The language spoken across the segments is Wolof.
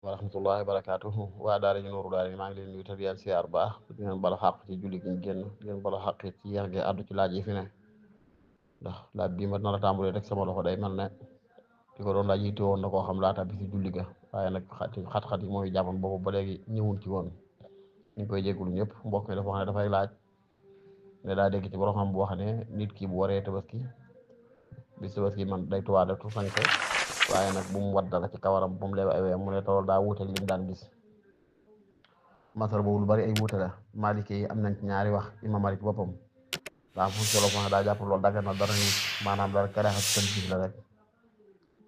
wa rahmatullahi wa barakatuhu waa daara ñu Nuuru Daara maa ngi leen nuyu te di leen siyaar baax di leen bala xàq ci julli gi ñu génn di leen bala xàq ci yéex gi àddu ci laaj yi fi ne ndax laaj bii ma nar a tàmbalee rek sama loxo day mel ne ki ko doon laaj yitte woon na koo xam laata bi si julli ga waaye nag xat-xat yi mooy jàppoon boobu ba léegi ñëwul ci woon ñu ngi koy jégalu ñëpp mbokk mi dafa wax ne dafay laaj ne daa dégg ci borom xam bu wax ne nit ki bu waree tabaski bis tabaski man day tuwaa def tu sañse waaye nag bu mu wat dara ci kawaram bu mu leew ay weyam mu ne tool daa wuuteeg lim daan gis masal boobu lu bari ay wuute la maliki yi am nañ ci ñaari wax imam Malik boppam daa fu solo ko daa jàpp loolu daggan na dara nii maanaam dara karaaxa ci tanzih la rek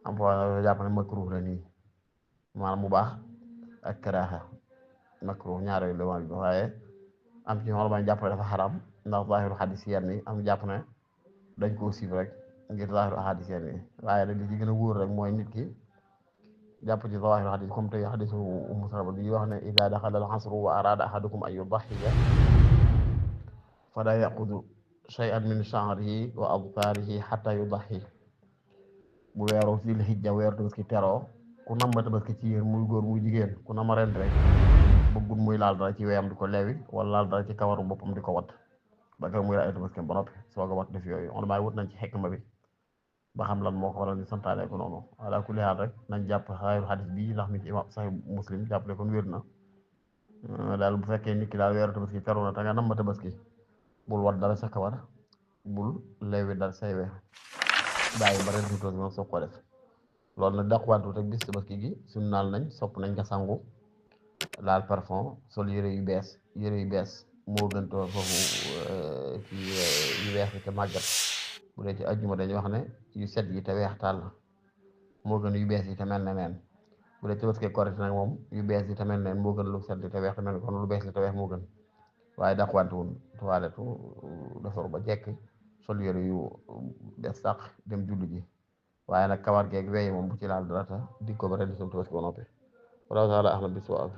am foo jàpp ne makruh la nii maanaam mu baax ak karaaxa makruh ñaar yooyu la waaye am ci xool bañ jàpp ne dafa xaram ndax zaahiru xadis yenn yi am jàpp ne dañ koo siif rek ngir zaahiru xadis yenn yi waaye nag li ci gën a wóor rek mooy nit ki jàpp ci zaahiru xadis comme tey xadisu Ummu Salama bi wax ne idaa daxala al-asru wa araada ahadukum an yudaxxiya fala yaqudu shay'an min sha'rihi wa adfaarihi xatta yudaxxi bu weeru zil hijja weeru tabaski teroo ku nama tabaski ci yéen muy góor muy jigéen ku nama ren rek bëggul muy laal dara ci weyam di ko leewi wala laal dara ci kawaru boppam di ko wat ba kër muy laal tabaski ba noppi soog a wat def yooyu on maay wut nañ ci xikma bi ba xam lan moo ko waral ni santaane ko noonu ala kulli haal rek nañ jàpp xayru xadis bii ndax mi ci imam Sahih Muslim jàppale kon wér na daal bu fekkee nit ki daal weeru tabaski teru na te nga nama tabaski bul wat dara sa kawar bul leewi dara say we bàyyi ba ren di tabaski moom soog ko def loolu nag dàquwantu rek bis tabaski gi suñu naal nañ sopp nañ nga sangu laal parfum sol yére yu bees moo gën toog foofu ci yu weex yi te màggat bu dee ci ajjuma dañuy wax ne yu set yi te weex tàll moo gën yu bees yi te mel ne neen bu dee tabaski korite nag moom yu bees yi te mel ne neen moo gën lu set yi te weex te mel ne kon lu bees yi te weex moo gën waaye dàquwantu wun tuwaaletu defaru ba jekk sol yére yu bees sàq dem julli ji waaye nag kawar geeg weyi moom bu ci laal dara ta di ko ba ren di sam tabaski ba noppi wallahu taala ahlam bis sawaab